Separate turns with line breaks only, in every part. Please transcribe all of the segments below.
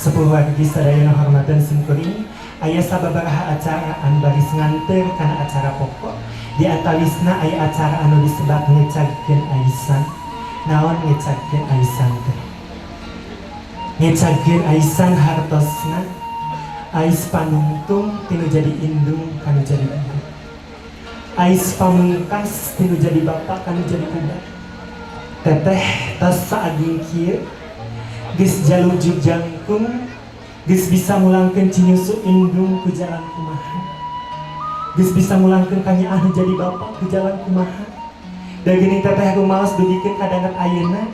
Sepuh wargi sadayana hormateun simkuring, aya sababaraha acara anu baris nganteur kana acara pokok. Di antawisna aya acara anu disebat ngecagkeun aisan. Naon ngecagkeun aisan teh? Ngecagkeun aisan hartosna ais panungtung tinu jadi indung kanu jadi ibu, ais pamungkas tinu jadi bapak kanu jadi ubat. Teteh tos saageng kieu, geus jalujug jangkung, geus bisa mulangkeun cinyusu indung ku jalan kumaha, geus bisa mulangkeun kanyaah nu jadi bapak ku jalan kumaha. Da geuning teteh rumaos dugikeun ka danget ayeuna,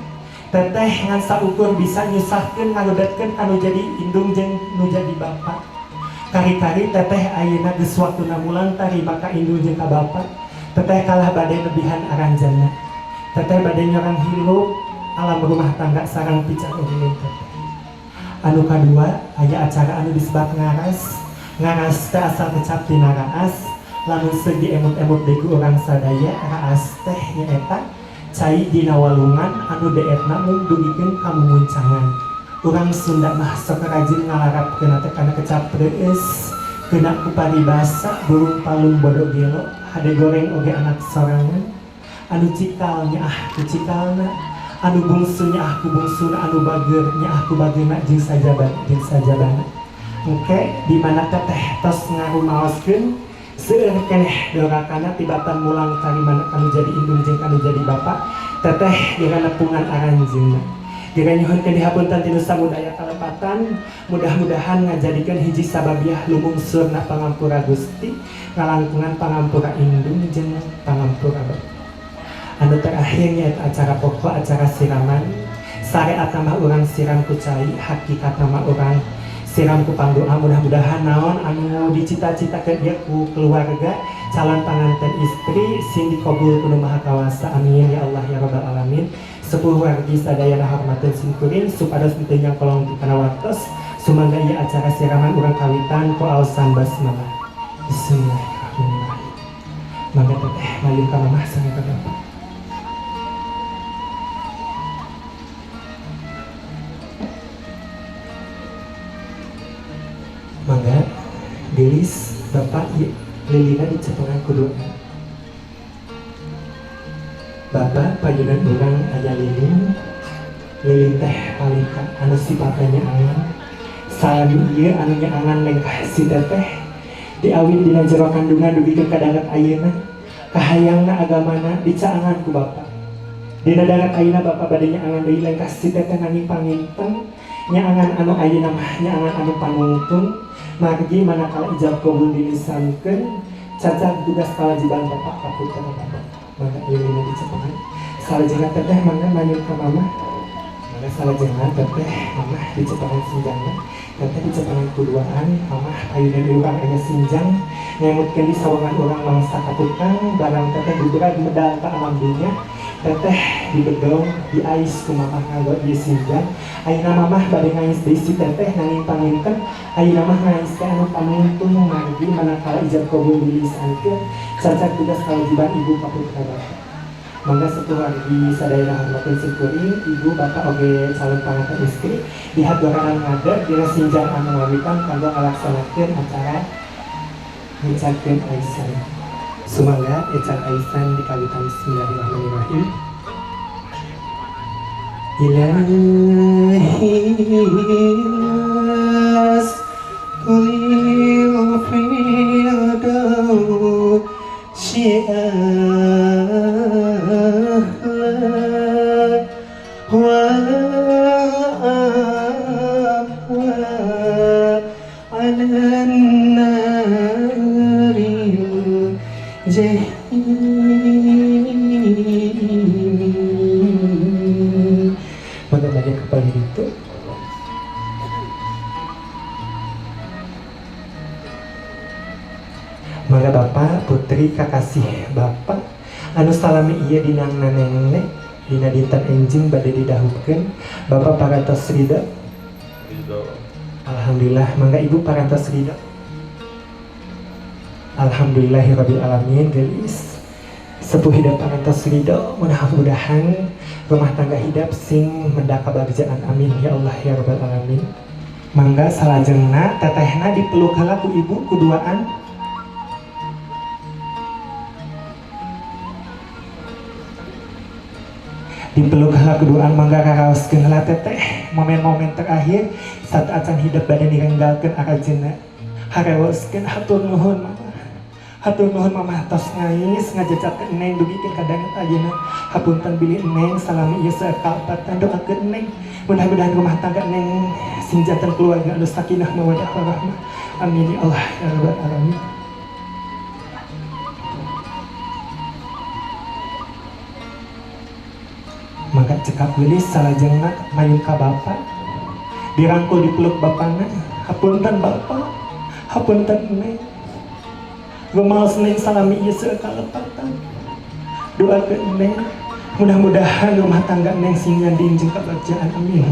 teteh ngan saukur bisa nyusahkeun ngaludetkeun kanu jadi indung jeung nu jadi bapak. Kari-kari teteh ayeuna geus waktuna mulang tarima ka indung jeung ka bapak. Teteh kalah bade nebihan aranjeunna. Teteh bade nyorang hirup alam rumah tangga sareng picaruruleun teteh. Anu kadua, aya acara anu disebat ngaras. Ngaras teh asal kecap tina raas. Lamun seug diemut-emut deui ku urang sadaya, raas teh nyaeta cai dina walungan anu deetna mung dugikeun ka mumuncangan. Urang Sunda mah sok rajin ngalarapkeun teh kana kecap reueus, kena ku paribasa burung palung bodo gelo, hade goreng oge anak sorangan. Anu cikal nyaah ku cikalna, anu bungsu nyaah ku bungsuna, anu bager nyaah ku bageurna, jeung sajaban jeung sajabana. Engke di mana teteh tos ngarumaoskeun seueur keneh dorakana tibatan mulang tarimana kanu jadi indung jeung kanu jadi bapak. Teteh dira nepungan aranjeunna. Dira nyuhunkeun dihapunten tinu samudaya kalepatan, mudah-mudahan ngajadikeun hiji sababiah lumungsurna pangampura Gusti, ngalangkungan pangampura indung jeung pangampura bapak. Anu terakhir nyaeta acara pokok, acara siraman. Syariat mah urang siram ku cai, hakikat nama urang siram ku pangdoa. Mudah-mudahan naon anu dicita-citakeun ieu ku keluarga calon panganten istri sing dikabul ku Nu Maha Kawasa. Amin ya Allah ya Rabbal Alamin. Sepuh wargi sadayana hormateun simkuring, supados teu nyangkolong kana waktos. Sumangga ieu acara siraman urang kawitan ku aosan basmalah. Bismillahirrahmanirrahim. Mangga teteh mayun ka mamah sareng ka bapak. Mangga gelis bapak, ieu lilina dicepengan ku doa. Bapak, payunan urang aya lilin. Lilin teh palika anu sifatna nyaangan. Salami ieu anu nyaangan lengkah si teteh diawit dina jero kandungan dugikeun ka danget ayeuna, kahayangna agamana dicaangan ku bapak. Dina danget ayeuna bapak bade nyaangan deui lengkah si teteh, nanging panginten nyaangan anu ayeuna mah nyaangan anu panungtung, margi manakala ijab kabul dilisankeun, cacag tugas kewajiban bapak ka putra bapak. Mangga lilina dicepengan. Salajengna teteh mangga mayun ka mamah. Mangga salajengna teteh mamah dicepengan sinjangna. Teteh dicepengan kuduaan, mamah payunan urang aya sinjang ngemutkeun di sawangan urang mangsa ka tukang. Barang teteh diberat medal ka alam dunya, teteh dibedong diais ku mamah nganggo ieu sinjang. Ayeuna mamah bade ngais deui si teteh, nanging panginten ayeuna mah ngais teh anu panungtung, margi manakala ijab kabul dilisankeun, cacag tugas kewajiban ibu ka putra bapak. Mangga sepuh wargi sadaya hormateun simkuring, ibu bapak oge calon panganten istri dihadoranan ngadeg dina sinjang anu ngawitan kanggo ngalaksanakeun acara ngecagkeun aisan. Sumangga ecag aisan dikawitan. Bismillahirrahmanirrahim. Ilahi lil firdausi ahla wa aqwa ala naril jahim. Maka banyak kepala itu. Mangga bapak, putri kakasih bapak anu salami ieu dinangna nenek dina dinten enjing bade didahupkeun. Bapak parantos ridho?
Ridho.
Alhamdulillah. Mangga ibu parantos ridho? Alhamdulillahirabbil alamin. Gelis, sepuh hidep parantos ridho. Mudah-mudahan rumah tangga hidep sing mendak kabagjaan. Amin ya Allah ya Rabbal alamin. Mangga salajengna tetehna dipeluk heula ku ibu kuduaan. Dipeluk heula kuduaan, mangga karaoskeun heula teteh momen-momen terakhir saat acan hidep bade ninggalkeun aranjeunna. Harewoskeun, hatur nuhun mama. Hatur nuhun mama tos ngais ngajajabkeun neng dugikeun ka danget ayeuna. Hapunten bilih neng salami ieu sakalepatan, doakeun neng. Mudah-mudahan rumah tangga neng sing janten keluarga anu sakinah mawadah warahmah. Amin ya Allah ya rabbal alamin. Mangga cekap geulis, salajengna mayun ka bapa. Dirangkul, dipeluk bapana. Hapunten bapa, hapunten neng. Rumaos neng salami ieu sakalepatan. Doakeun neng. Mudah-mudahan rumah tangga neng sing nyanding jeung kabagjaan. Amin.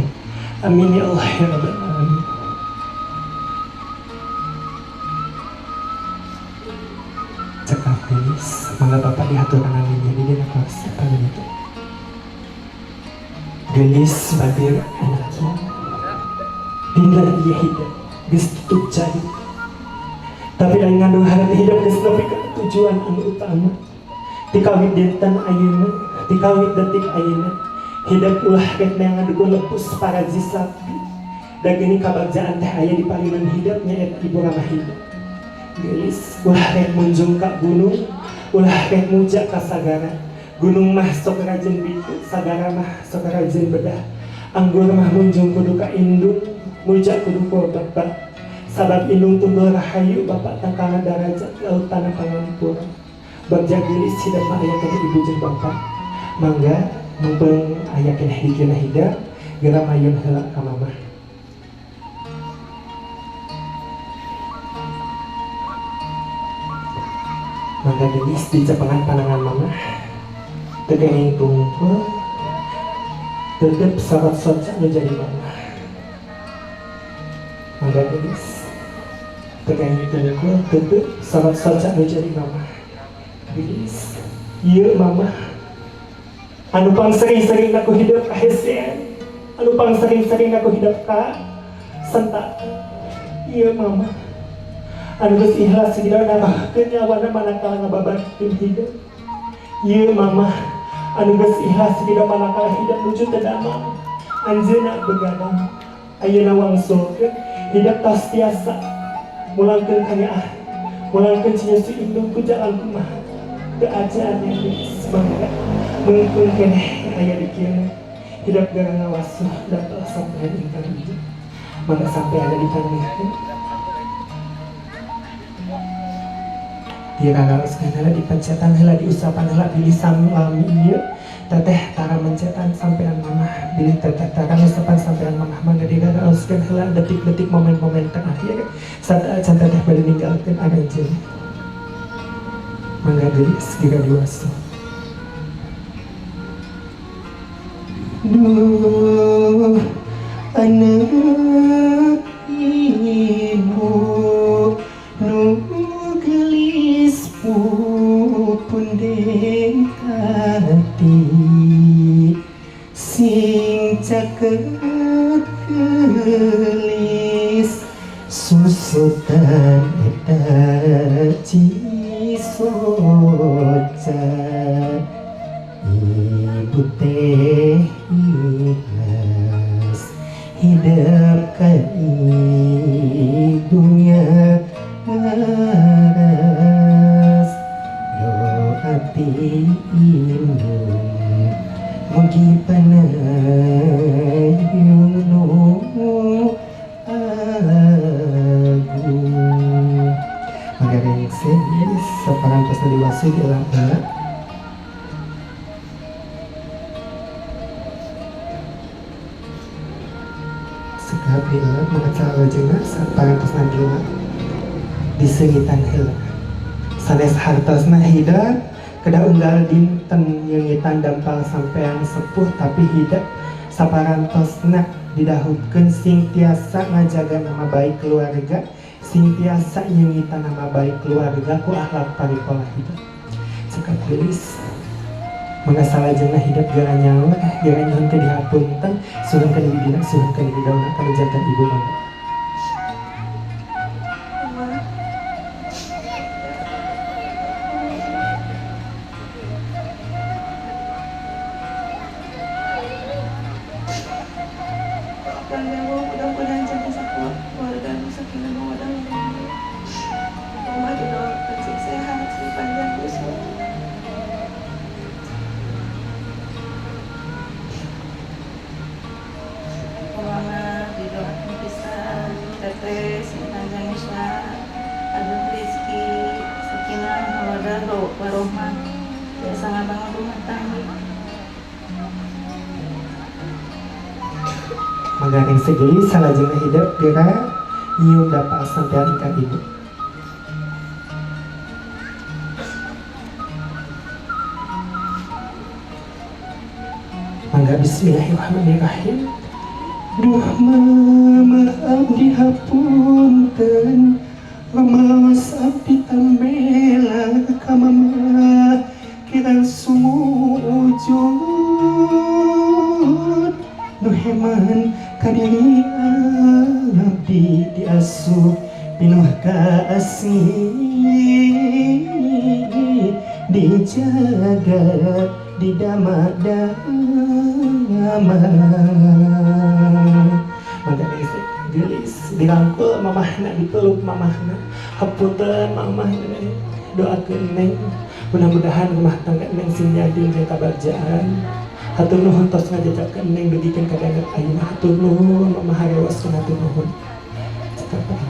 Amin ya Allah ya rabbal alamin. Cekap geulis, mangga bapak dihaturkan amin jadi dina kursi paling itu. Geulis badir anaknya. Dinten ieu hidep geus tutup jadi. Tapi aing ngandung harap hidup geus nepi ka tujuan anu utama. Tikawit dinten ayeuna, tikawit detik ayeuna, hidep ulah rek neangan dukun lepus paraji sapi. Da geuning kabagjaan teh aya di paliman hidep, nyaeta ibu ramah hidep. Geulis, ulah rek munjung ka gunung, ulah rek muja ka sagara. Gunung mah sok rajin bitu, sagara mah sok rajin bedah. Anggur mah munjung kudu ka indung, muja kudu ku bapak. Sabab indung tunggul rahayu, bapak tangkalan darajat laut tanah pangampura. Bagja geulis hidep mah aya keneh ibu jeung bapak. Mangga mumpung aya keneh dikina hidep, geura mayun heula ka mamah. Mangga geulis dicepengan panangan mamah. Teu kenging tungkul, tetep sorot soca nu jadi mamah. Mangga geulis. Teu kenging tungkul, tetep sorot soca nu jadi mamah. Geulis, ieu mamah. Anu pang sering-sering aku hidup kahesean. Anu pang sering-sering aku hidup ka sentak. Ieu mamah. Anu geus ikhlas dina nambahkeun nyawana manakala ngababarkeun hidup. Ieu mamah anu geus ikhlas dina manakala hidup nuju teu damang. Anjeunna begadang. Ayeuna wangsulkeun hidup tos tiasa mulangkeun kanyaah. Mulangkeun cinyusu indung ku jalan kumaha. Teu aja nya geus bangga. Mungkung keneh aya di kieu. Hidup gara ngawasuh dan telah sampai ingkang ieu. Mangga sampai ada di tangan. Diraraoskeun heula, dipencetan heula, diusapan heula bilih salami ieu teteh tara mencetan sampean mamah, bilih teteh tara ngusapan sampean mamah. Mangga diraraoskeun heula detik-detik momen-momen terakhir saat acan teteh bade ninggalkeun aranjeun. Mangga geulis geura diwasuh. Duh anak ibu nu geulis pupunden hati sing caket geulis susutan eta cisoca. Ibu teh ikhlas hidep ka ibunya ngaras. Doa ti indung mugi panayung nu agung. Mangga rengse saparantos diwasu di heula. Sekap dielap mangga salajengna saparantosna dielap diseungitan heula. Sanes hartosna hidep kedah unggal dinten nyeungitan dampal sampean sepuh, tapi hidep saparantosna didahutkeun sing tiasa ngajaga nama baik keluarga, sing tiasa nyeungitan nama baik keluarga ku akhlak paripola hidep. Cekap geulis, mangga salajengna hidep geura nyaur, geura nyuhunkeun dihapunten, suhunkeun widina, suhunkeun widauna kanu janten ibu mangga. Mangga Neng Segelis salajengna hidep geura nyium dapal sampean ingkang ibu. Mangga bismillahirrahmanirrahim. Duh mama abdi hapunten, rumaos abdi tambela ka mama kirang sumujud nu heman ka diri abdi diasup pinuh kasih, dijaga didama-dama. Mangga Gelis dirangkul mamahna, dipeluk mamahna. Hapunten mamah, doakeun Neng, mudah-mudahan rumah tangga Neng sing nyading jeung kabagjaan. Hatur nuhun tos ngajajakeun Neng dugikeun ka danget ayeuna. Hatur nuhun mamah, harewoskeun, hatur nuhun. Cekap Pak.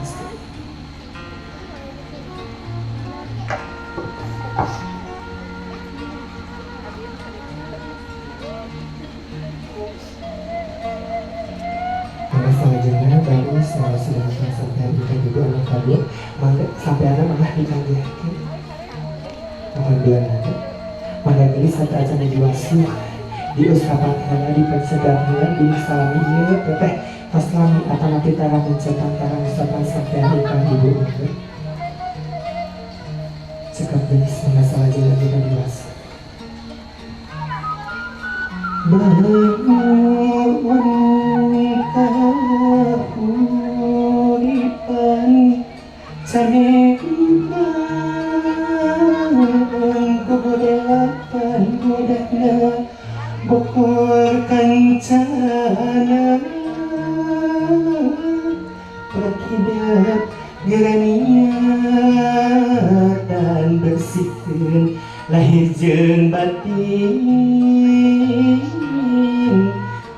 Mangga salajengna baris sudah sampean ingkang ibu anu kadua, mangga sampeanna mangga dikanggehkeun. Mohon doana. Mangga Gelis sateuacanna diwasuh, diusapan heula, dipencetan heula, disalami ieu teteh tos lami atanapi tara mencetan, tara ngusapan sampean ingkang ibu. Mangga cekap Gelis, mangga salajengna kita diwasuh. Manuwun kahuripan canengan kuburapan budakna bokor kancana prakidap geraniatan bersihkeun lahir jeung batin,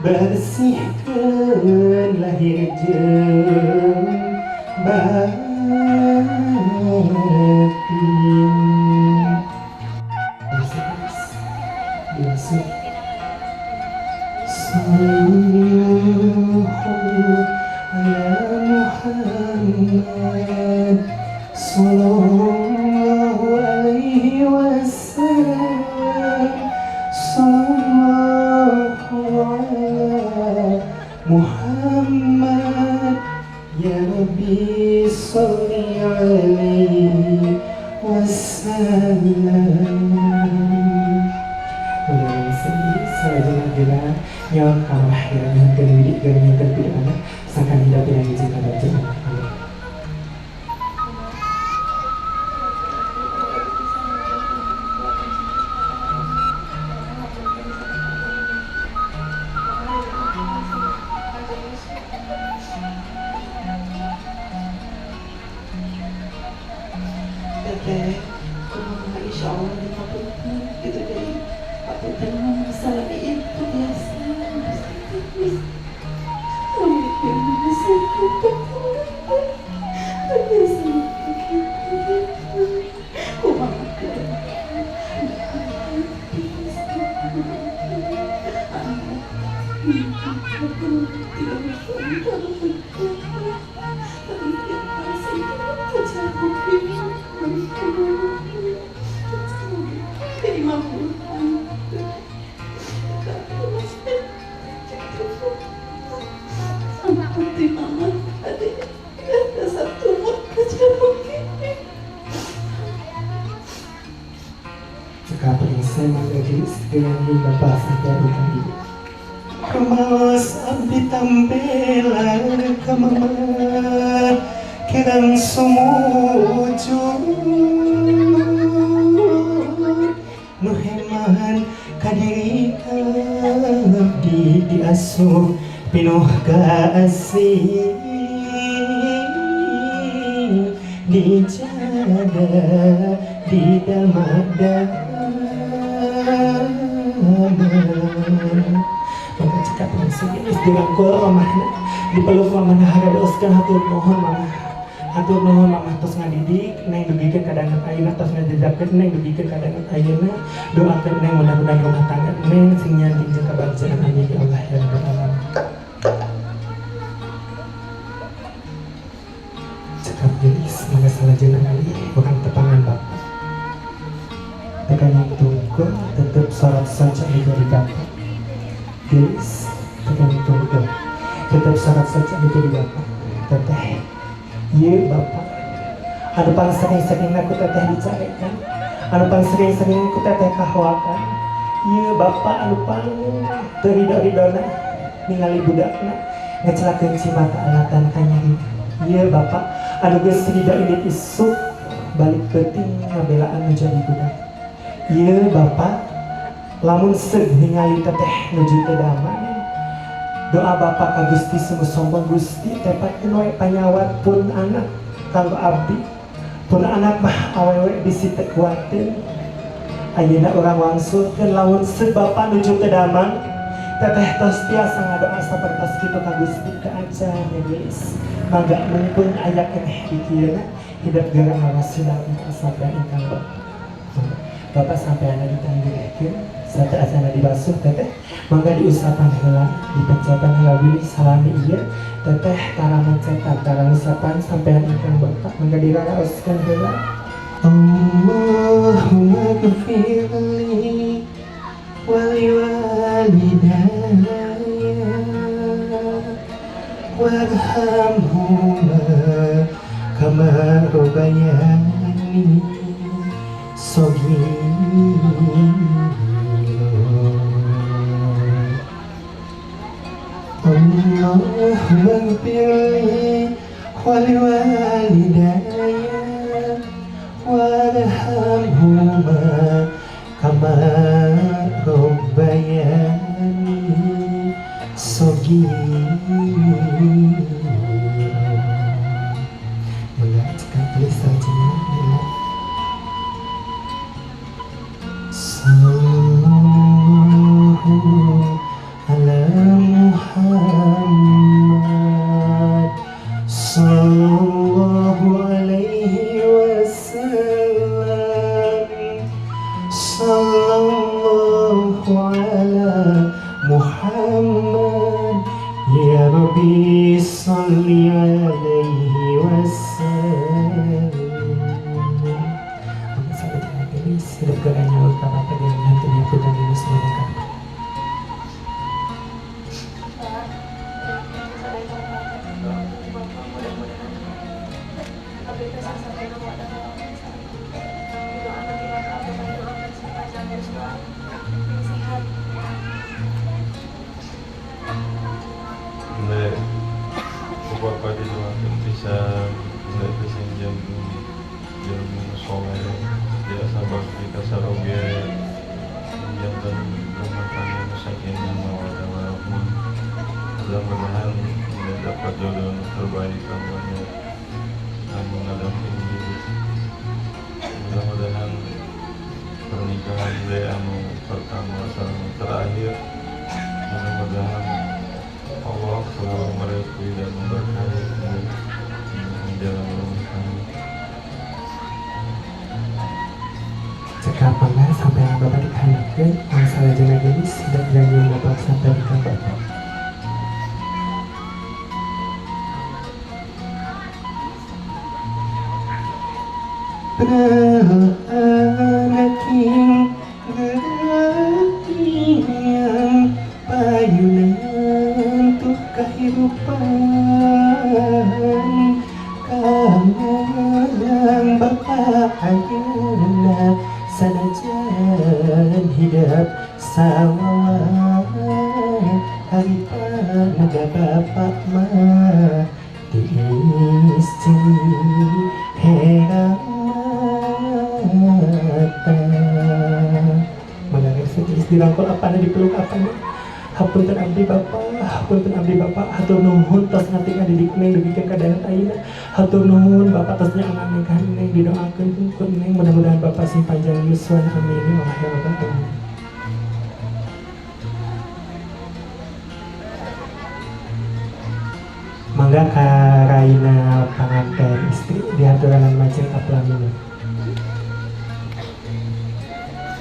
bersihkeun lahir jeung batin. Diwasuh. Sallallahu ala Muhammad, sallallahu alaihi wasallam, sallallahu ala Muhammad, ya Rabbi salli alaihi wasallam. Salajengna geura nyawa ka mamah, geura nyuhunkeun widi, geura nyuhunkeun pidoana sangkan hidep pinanggih jeung kabagjaan. Amin.
Teteh, kumaha, insya Allah dihapunten gitu deui. Hapunten mah salami itu biasa. Biasa biasa gitu. Kumaha
Cekap Ningsih, mangga Gelis dengan Bapak sampean ingkang ibu. Rumaos abdi tambela ka mama kirang sumujud nu heman ka diri abdi diasup pinuh kasih, dijaga didama-dama. Maka cekap Ningsih, dirangkul mamahna, dipeluk mamahna, haraoskeun. Hatur nuhun mamah, hatur nuhun mamah tos ngadidik Neng dugikeun ka danget ayeuna, tos ngajejapkeun Neng dugikeun ka danget ayeuna. Doakeun Neng, mudah-mudahan rumah tangga Neng sing nyanting jeung kabagjaan. Amin ya Allah ya Rabbal alamin. Cekap geulis, mangga salajengna ngalih urang tepangan bapak. Teu kenging tungkul, tetep sorot soca nu jadi bapak. Geulis, teu kenging tungkul, tetep sorot soca nu jadi bapak. Teteh, ieu bapak anu pang sering-seringna ku teteh dicarekan, anu pang sering-sering ku teteh kahoakan. Ieu bapak anu pang teu ridho-ridhona ningali budakna ngecelakeun cimata alatan kanyari. Ieu bapak anu geus rida indit isuk balik peuting ngabelaan nu jadi budak. Ieu bapak lamun seug ningali teteh nuju teu damai, doa bapak ka Gusti sungguh sombong, Gusti tepatkeun we panyawat pun anak kanggo abdi, pun anak mah awewe bisi teu kuateun. Ayeuna urang wangsulkeun, lamun seug bapak nuju teu damang, teteh tos tiasa ngadoa sapertos kitu ka Gusti. Teu acan ya geulis, mangga mumpung aya keneh di kieu hidup geura ngawasila sampean ingkang bapak. Bapak sampean ditanggeuhkeun sateuacanna dibasuh. Teteh mangga diusapan heula, dipencetan heula bilih salami ieu teteh tara mencetan, tara ngusapan sampean ingkang bapak. Mangga diraraoskeun heula.
اللهم اغفر لي ولوالدي وارحمهما كما ربياني صغيرا. اللهم اغفر لي ولوالدي وارحمهما كما ربياني صغيرا.
Mangga cekap tulis salajengna lila.
صلى الله على محمد، صلى الله عليه وسلم، صلى الله على محمد، يا ربي صل عليه وسلم.
Mangga salajengna geulis hidup geura nyaur ka bapak jeung hantu diapunten dina semuanya.
Pak, Bapak, mudah-mudahan abdi teh sampai mawaddah warahmah. Didoakan ti Bapak, Bapak doakan sepanjang yuswa yang sehat.
Nek ku bapak didoakeun pisan, nek teh sing janten jalmi nu soleh, tiasa bakti ka saroge, janten rumah tangga nu sakinah mawaddah warahmah. Mudah-mudahan nek dapat jodoh nu terbaik kanggo nya anu ngadampingi hidup. Mudah-mudahan pernikahan teh anu pertama sareng terakhir. Mudah-mudahan Allah selalu merestui dan memberkahi menjalani rumah tangga.
Cekap, mangga sampean bapak dikahandapkeun. Mangga salajengna geulis hidup nyanyian bapak sampean ingkang bapak.
Anaking gatiang payunan tuh kehidupan kamelang bapak ayeuna, sanajan hidup sawah haripan da bapak mah tiis ceuli herang mata.
Mangga geus dirangkul apana, dipeluk apana. Hapunten abdi bapak, hapunten abdi bapak, hatur nuhun tos ngati ngadidik neng dugikeun ka danget ayeuna. Hatur nuhun bapak tos nyaangan neng ka neng, didoakeun ku neng mudah-mudahan bapak sing panjang yuswa, amin ya Allah ya rabbal alamin. Mangga ka raina panganten istri dihaturanan majeng ka pelaminan.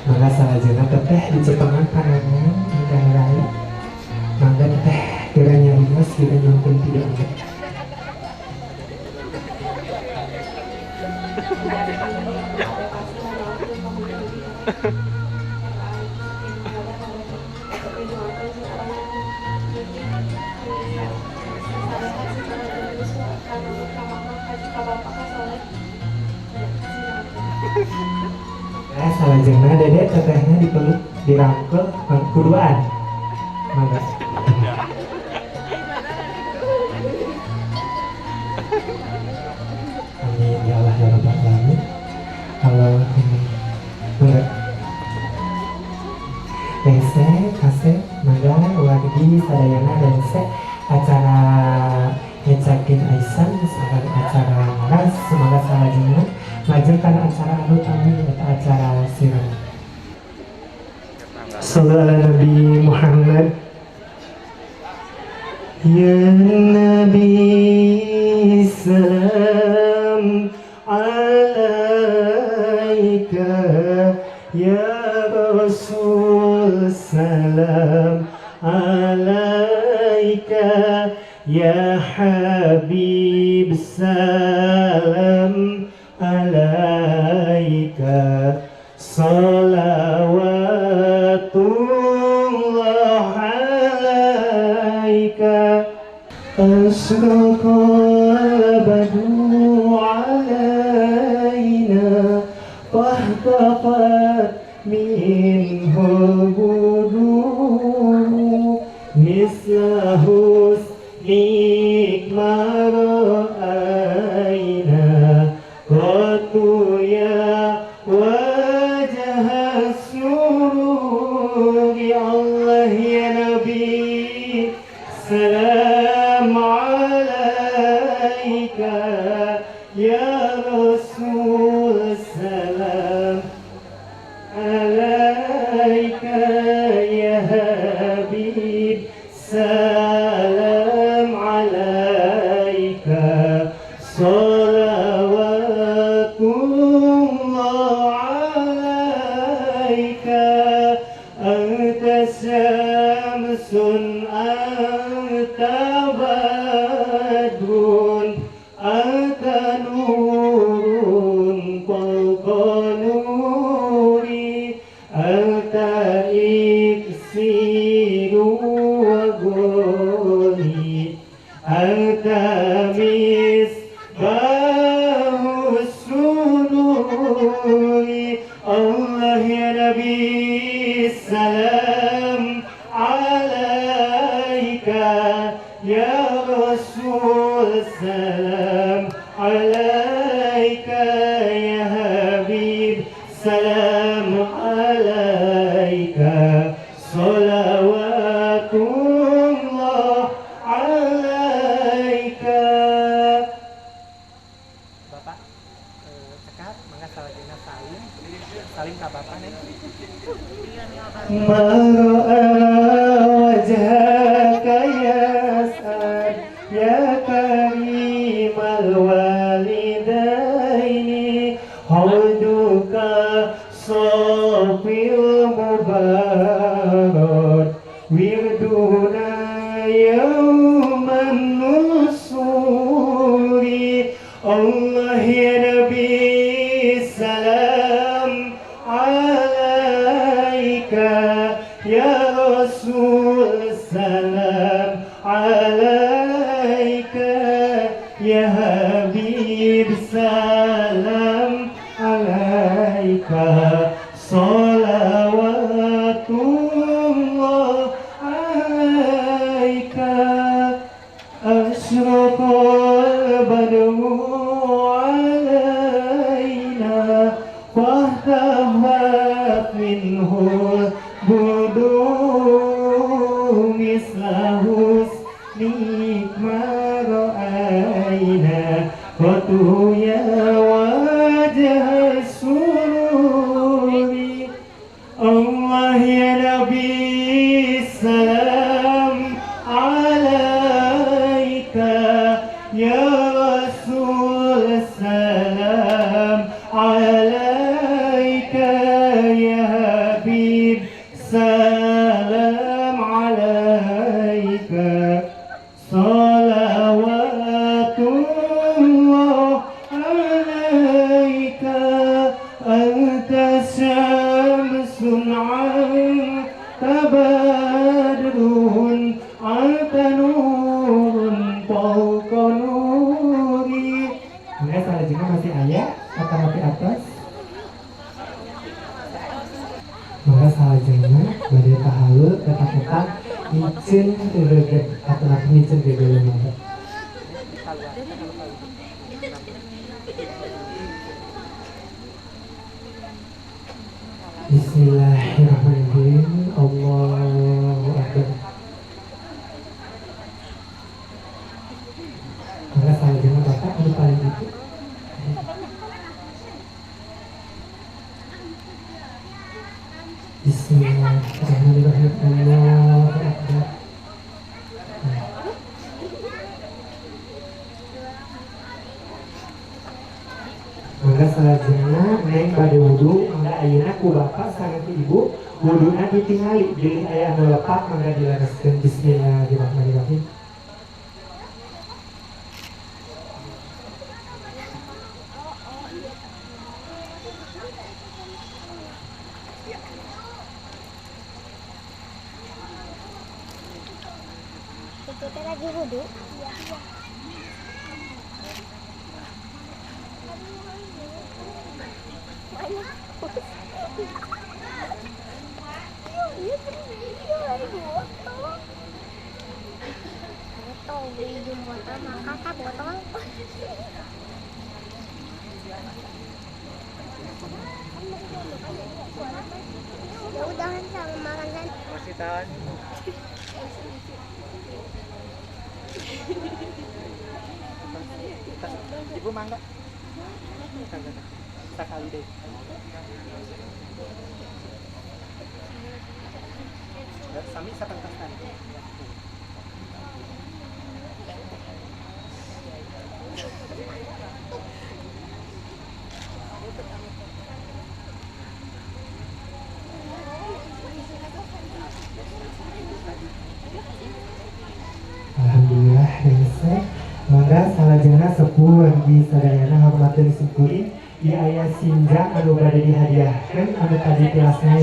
Mangga salajengna teteh dicepengan panangan ingkang rai. Mangga teteh geura nyarios, geura nyuhunkeun pidonga.
Ada pasti doakeun ka doakeun sing arahna sarehat secara yuswa ka ka mama ka bapak ka soleh.
Nah, salajengna Dede tetehna dipeluk, dirangkul kuduaan. Mangga. Amin ya Allah ya Rabbal alamin. Allahumma, mangga. Rengse, kasep, mangga wargi sadayana rengse acara ngecakin aisan sareng acara ngaras. Semoga salajengna lajeng kana acara anu tami, eta acara siram.
Sallu ala Nabi Muhammad. Ya Nabi, salam alaika. Ya Rasul, salam alaika. Ya Habib, salam alaika. Salawatullah alaika. أشرق البدر علينا فاختفت منه البدور مثل حسنك ما رأينا قط يا وجه السرور. الله يا نبي، سلام عليك. يا رسول، سلام عليك. يا حبيب، سلام عليك. صلوات الله عليك. أنت شمس، أنت بدر، أنت نور فوق نوري، أنت إكسير وغالي، أنت مصباح السرور. الله يا نبي، السلام عليك. يا رسول، السلام عليك. يا حبيب، سلام عليك. صلوات الله عليك.
Bapak cekap, mangga salajengna salim. Salim ka bapak nih.
ما رأى وجهك يسأل يا كريم الوالدين، عودك صافي المبارك وردنا يوم النصور. الله يا نبي، سلام عليك. يا رسول، سلام عليك. يا حبيب، سلام عليك. صلوات الله عليك. أشرق البدر علينا واختفت منه البدور مثل حسنك ما رأينا قط يا وجه السرور. الله يا نبي، السلام عليك. يا رسول، السلام عليك. يا حبيب، سلام عليك. صلوات الله
Miceun eureugeuh atau miceun gegeuleuh mangga. Bismillahirrahmanirrahim. Allahu Akbar. Maka salajengna Bapak anu paling itu. Bismillahirrahmanirrahim. Allahu Akbar. Mangga salajengna neng bade wudu, mangga ayeuna ku bapak sareng ku ibu wuduna ditingali bilih aya anu lepat mangga dilereskeun. Bismillahirrahmanirrahim.
Itu teh lagi wudhu. Iya. Botol beli botol makan tak botol. Ya udah kan sama makan kan.
Masih tahan. Ibu mangga. Sekali deh. Sami sapentasna.
Alhamdulillah rese. Mangga salajengna sepuh wargi sadayana hormateun simkuring ieu aya sinjang anu bade dihadiahkeun anu tadi tilasna.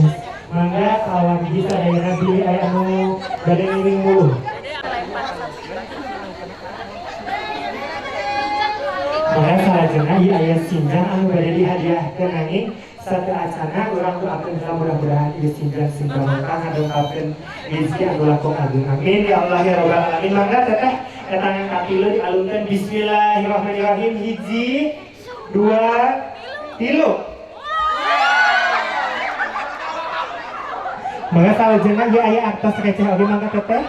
Mangga kawargi sadayana bilih aya anu bade ngiring muluh. Mangga salajengna ieu aya sinjang anu bade dihadiahkeun nanging sateuacana urang doakeun heula mudah-mudahan ieu sinjang sing barokah ngadongkakeun rezeki anu langkung agung. Amin ya Allah ya rabbal alamin. Mangga teteh eta katilu dialungkeun. Bismillahirrahmanirrahim. 1, 2, 3. Mangga salajengna ieu aya artos receh oge mangga teteh.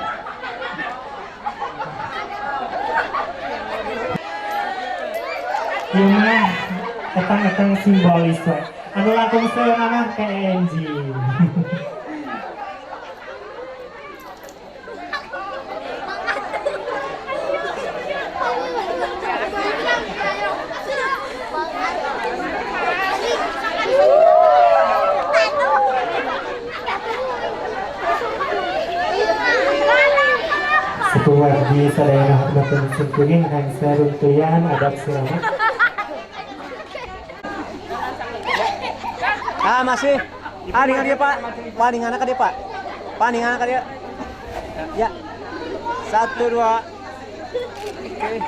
Ieu mah etang-etang simbolis we. Anu langkung seueur mah PNG. Sepuh wargi sadayana hormateun simkuring rangsa runtuyan adab selamat.
Ah masih. Ah dengan dia Pak. Pak dengan anak dia Pak. Pak dengan anak dia. Ya. 1, 2. Oke.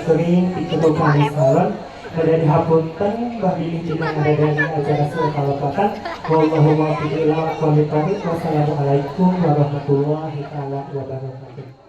Sering ditutup kami salon. Ada dihapunten bah bilih dina ngadadani acara seueur kalepatan. Wallahu muwaffiq ila aqwamit thoriq. Wassalamualaikum warahmatullahi taala wabarakatuh.